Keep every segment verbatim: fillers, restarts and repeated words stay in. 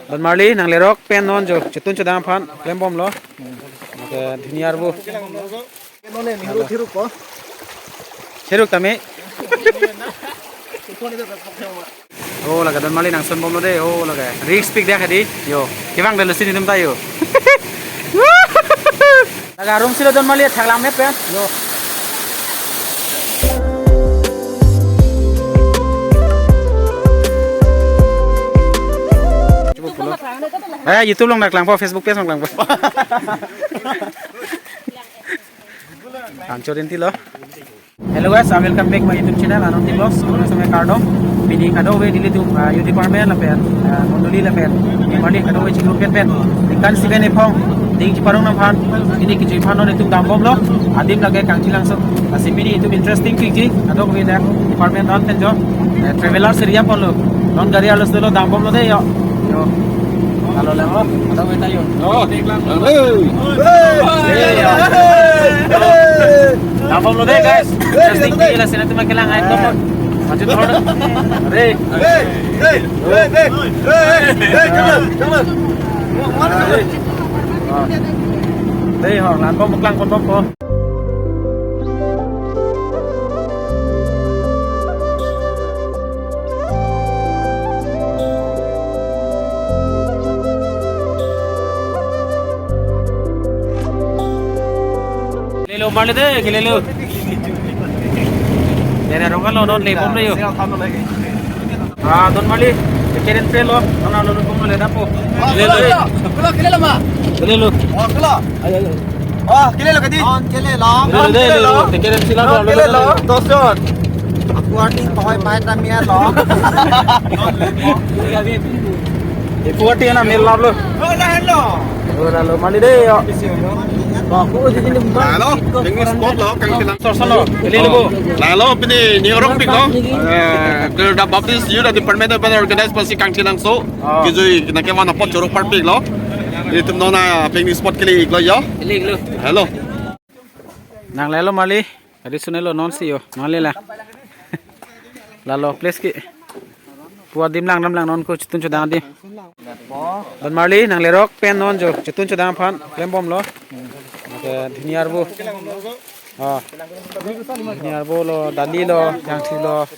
Don Marli, nanglerok pen non jo, chetun chodang aphan, klembomlo. Lake dhini arvo. Cheruk tame. Oh, lake Don Marli nangsonbomlo de, oh, lake. Risk pik dia kadi, yo. Kevang dalo sini tum ta yo. Lake arum silo Don Marli thaklang me pen, yo. Eh, YouTube along nangklangpo, Facebook page along klangpo. Anchor inti lo. Hello guys, uh, welcome back my YouTube channel Ananti Vlogs. Kardom, kardom. Pini kadokave nelitum, uh, youth department lapen, uh, mondoli lapen, member ni kadokave chingrum pen pen. Ningkan sipen ephong, ding chiparong nangphan, pini kecho aphan non itum dambomlo, adim lake Kangchilangso. Lasi pini itum interesting thingji, kadokave dak department don pen jo, eh, traveler seri aphanlo, non gari arloso lo dambomlo de yo. Yo. Lalo lemo, kadokave ta yo. Oh, dambomlo de guys. Interesting thing lasi nanti makelang ain dong. Maju terus. Re. Hey, hey, hey, hey, hey, hey, come on, come on. Hey, ho, lanbom muklang kon bom ko. Lelo Marli de, lelo. Dere rong kalo non lebom le yo. Ah, Don Marli, keren pe lo, non alo bom le dapo. Kelo, kelo, kelo ma. Kelo. Oh, kelo. Ayo, ayo. Oh, kelo kadi. Non kelo. Kelo, kelo. Keren sila lo, kelo. Dos jon. Aku arti kohoi pai tamiar lo. Ipu arti na mel lab lo. Oh, la hello. Oh, lalo Marli de yo. Lalo, picnic spot lo, Kangchilang. Sor sor lo. Lelo bo. Lalo pini ni orang pik lo. Eh, Kerala Baptist Youth Department pen organize pasi Kangchilangso. Oh. Kejui nangkevan apot choro parpik lo. Itum non a picnic spot kali iklo yo. Kali iklo. Hello. Nang lelo Marli. Kadi sunelo non si yo. Nang lela. Lalo place ke. Pu adim lang dam lang non ko chetun chodang adim. Don Marli nanglerok pen non jo chetun chodang aphan klembomlo. Lake dhini arvo. Oh. Dhini arvo lo, dali lo, jangsi lo.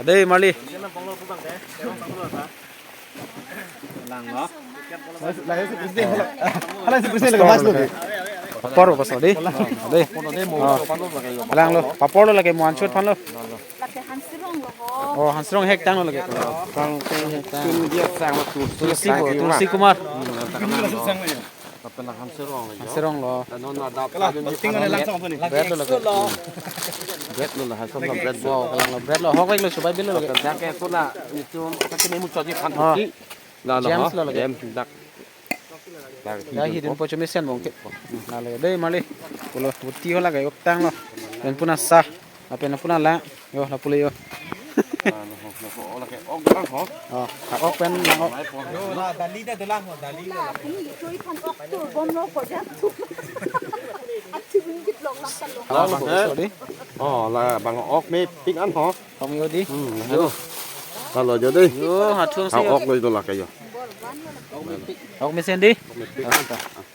Ade Marli. Papor, papor, di. Di. Oh. Lang lo, papor lo lake mo anchot aphan lo. Lake Hansirong lo ho. Oh, Hansirong hek tang lo lake. Kang, kang hek tang. Tulsi bo, Tulsi Kumar. Hansirong lo. Bread lo lake. Bread lo la, Hansirong lo bread lo. Oh, kalang lo bread lo. Hok lo subai bil lo lake. Dak ke puna nitum kaki nemu chodi khan. Oh. James lo lake. James dak. Ya hidin pocho mesen bong ke. Lale dei Marli. Pulo puti ho lake oktang lo. Pen puna sa. Lapen puna la. Yo la pulo yo. Oh, ha ok pen lang ok. Dali da dalang ho, dali. Oh, la bang ok me pik an ho. Kami odi. Hmm, hello. Hello, jadi. Yo, hathung si. Ha ok lo itu lah kayo. Ok mesen di.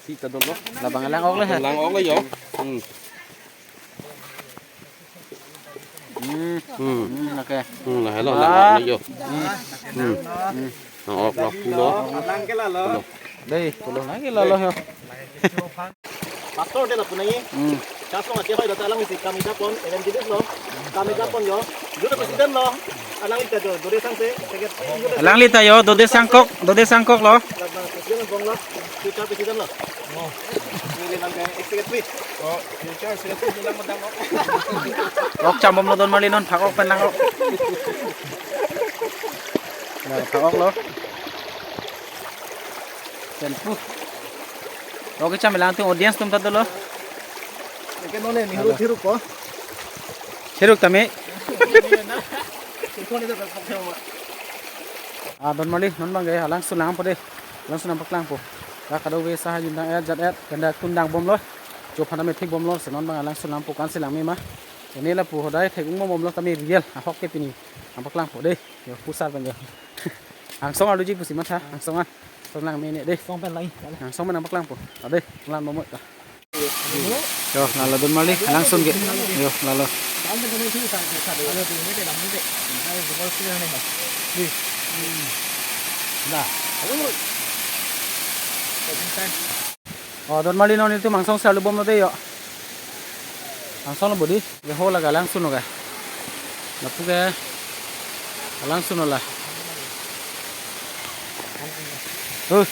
Sita dolo. Labang lang ok le ha. Lang ok le yo. Hmm. Hmm. Hmm. Hmm, oke. Hmm, nah, hello, lang ok le yo. Hmm. Hmm. Nah, ok lah pulo. Dei, pulo lagi lalo yo. Pastor de la punai. Hmm. Kasong ati hoi data lang isi kami japon, evangelist lo. Kami japon yo. Juta president lo. Alang ita jo, dode sangse, secretary. Alang lita yo, dode sangkok, dode sangkok lo. Labang president bong lo. Future president lo. Oh. Ini lang ke ex secretary. Oh, future secretary lang madam. Ok chambom lo Don Marli non, phak ok pen lang ok. Nah, phak ok lo. Pen pu. Ok, cham lang tung audience tum ta dolo. Eke none ni hero thiru ko. Thiru tame. Ah, Don Marli, non bang ke, alang sulang po de. Alang sulang paklang po. La kadokave sa ha jindang et jat et, kanda tundang bomlo. Jo phana me thik bomlo, se non bang alang sulang po kan silang me ma. Pini lapu hodai thek-ung bomlo tame real ahok ke pini. Nangpaklangpo dei. Yo, pusar pen yo. Angsong arloji pusi matha, angsong an. Song lang mene dei. Song pen lang. Angsong pen nangpaklangpo. Ade, lang bomlo ta. Yo, lalo Don Marli, langsun ke. Yo, lalo. Oh, Don Marli non itum angsong si arlo bomlo dei yo. Angsong lo bodi, yo ho laga langsun lo ga. Lapu ke langsun lo la. Oh,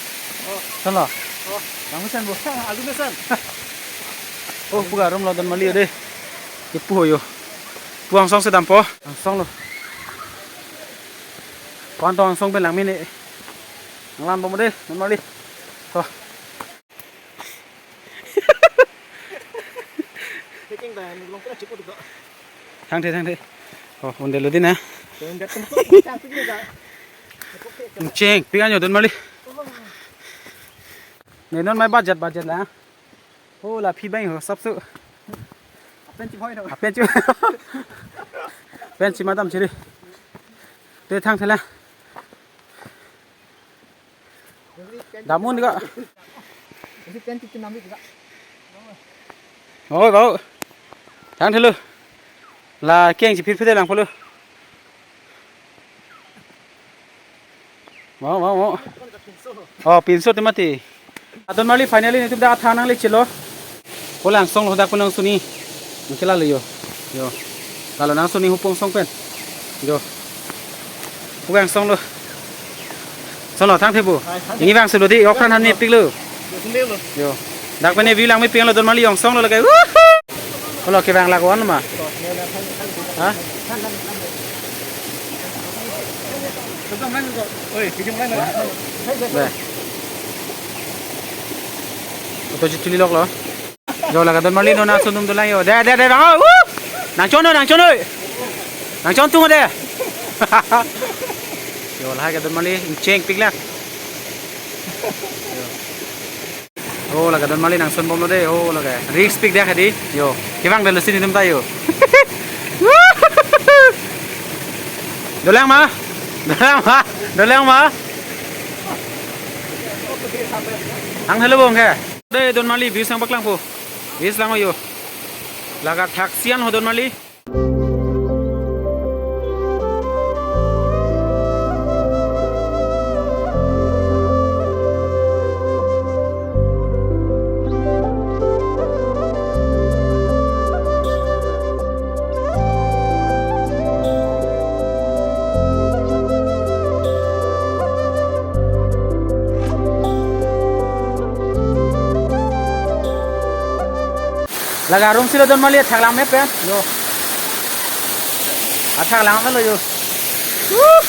sana. Langsun bo. Alu mesan. Oh, pu ga arum lo Don Marli dei. Kipu ho yo. Pu angsong si dampo. Angsong lo. Ko-an tong angsong pen lang mene. Nanglang bomlo dei, Don Marli. To. Thangthe, thangthe. Oh, un-edetlo dei na. Cheng, pik an yo Don Marli. Ne non mai budget, budget la. Oh, la phi bang ho, sap su. Apen chi bhoi no. Apen chi. Pen chi madam chiri. Te thangthe la. Damun ka. Oi, bau. Thangthe lo. La keng si phir phir lang polo. Mau, mau, mau. Oh, pinso te mati. Don Marli finally netum dak atha nangle chelo. Ko langsong lo dak pu nangsuni. Nangkela lo yo. Yo. Lalo nangsuni hupong song pen. Yo. Pu angsong lo. Solo thangthe pu. Ini bang solo di okran han mepik lo. Yo. Dak pen view lang mepik lo Don Marli angsong lo lake. Woohoo! Ko lo kevang lak on ma. Ha? Oi, kijung lain. Be. Auto chituli lok lo. Jo laga Don Marli non angsong atum dolang yo. De, de, de, bang. Oh, woo! Nangchon noi, nangchon noi. Nangchon tung de. Yo, lahai ke Don Marli, cheng pik lak. Yo. Oh, laga Don Marli nangson bomlo dei. Oh, laga. Risk pik dak hadi. Yo. Kevang delo sini tum ta yo. Dolang ma. Dolang ma. Dolang ma. Ang helo bong ke. Dei Don Marli views nangpaklangpo. Views lang yo. Laga thaksi an ho Don Marli. Laga room si lo Don Marli, thaklang me pen. Yo. Athaklang me lo yo. Woo!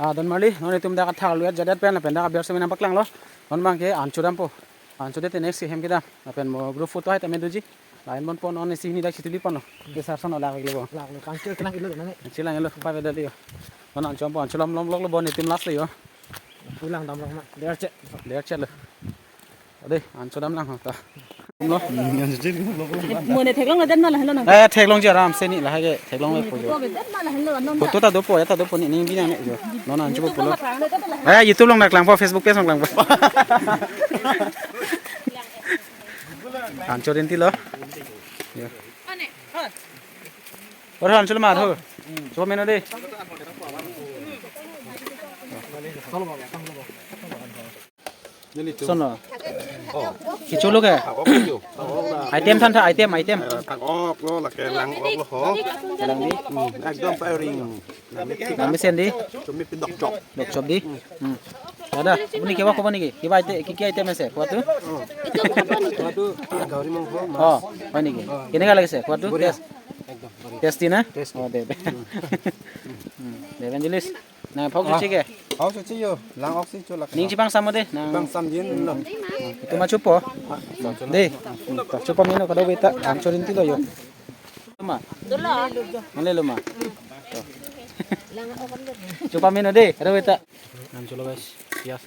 Ah, Don Marli, non itum dak athak luat jadat pen, pen dak abiar semen nangpaklanglo. Non bang ke ancho dampo. Ancho det next ke hem kedam. Lapen mo group photo hai tame doji. Lain bon pon on isi hini dak chituli ponlo. Ke sar son lak lo. Lak lo, kangchil kenang ilo nang. Kangchil lang ilo, pa beda liyo. Non ancho po, ancho lom lom lok lo bon itum last lo yo. Pulang dam rong ma. Der chet. Der chet lo. Ade, ancho dam lang ho ta. Lo. Mone theklong lo den ma lahenlo nang. Eh, theklong ji aram se ni lahai ke theklong le po jo. Photo ta dopo, ya ta dopo ni ning binang ne jo. Non ancho po pulo. Eh, YouTube along nangklangpo, Facebook page along klangpo. Ancho rinti lo. Yo. Ora ancho lo ma tho. Choba mena de. Sono. Kicholo ke? Item than tha, item, item. Thak-ok lo, lake lang-ok lo ho. Lang di. Hmm, ekdom firing. Nang mesen di. Chumi pindok chok. Dok chop di. Hmm. দাদা, আপুনি কিবা ক'ব নেকি? কিবা আইটে-, কি কি আইটেম আছে? কোৱাটো? এইটো খাব নেকি? এইটো গাহৰি মাংস, মাছ। অ, হয় নেকি? অ। কেনেকা লাগিছে? কোৱাটো? বঢ়িয়া। টেষ্ট? একদম বঢ়িয়া। টেষ্টি না? টেষ্টি। অ, দে, দে। উম, দে, ইভেঞ্জেলিষ্ট। Nang phok suchi ke? Phok suchi yo, lang oksi cho lak. Ning chipang sam de, nang. Chipang sam jin lo. Itu ma chupo. De. Chupo meno kadokave ta, ang chorin ti lo yo. Ma. Dolo. Male lo ma. Chupo meno de, kadokave ta. Nang chulo guys. Yes.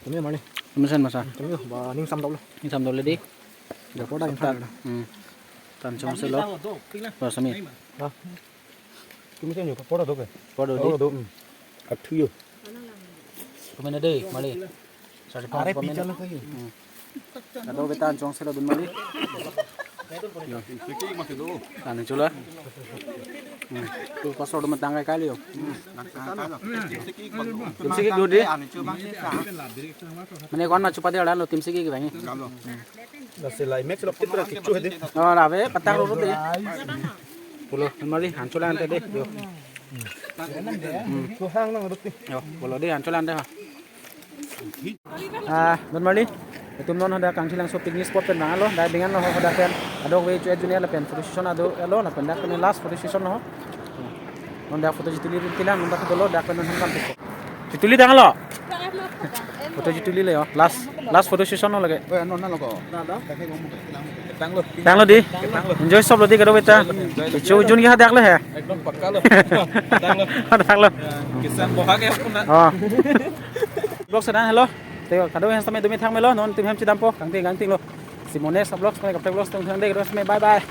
Tumi mani. Tumi sen masa. Tumi ba ning sam dolo. Ning sam dolo de. Dapat dah insan. Hmm. Tan chong selo. Ba sami. Ha? Tumi sen yo, papoda do ke? Papoda do. Papoda do, hmm. Athu yo. Kumena de, mali. Sari pang. Are pang pija kumena. Lo kayo. Hmm. Kadokave ta an chong selo dun mali. Yo. Tan chula. Hmm. Tu pastor do matang kai kali yo. Tim sikik do de. Mane kon ma chupa de lo tim sikik bang. Nasi lai mek selok titra kichu hede. Oh, rabe patang ro de. Pulo, mali, an chula ante de. Yo. Hmm. Yo, pulo de, an chula ante ha. Ah, dun mali. Itum non hadak Kangchilangso picnic spot pen bang lo, dak dengan lo hadak pen. Kadokave chu junior lapen photo session ado lo, lapen dak pen last photo session lo. Non dak photo chituli rin tilang, non dak dolo, dak pen non ham kam tiko. Chituli tang lo. Photo chituli le yo. Last, last photo session lo lage. Oh, non na lo ko. Tang lo. Tang lo de. Enjoy sob lo de kadokave ta. Chu jun ke hadak lo he. Ekdom pakka lo. Tang lo. Hadak lo. Kisan boha ke apun na. Oh. Vlog sedan hello. Te kadokave han sampai dumi thang melo, non tim hem chidampo, kangting kangting lo. Si mo next vlog, sampai kaprek vlog, tong thang de, kadokave sampai bye bye.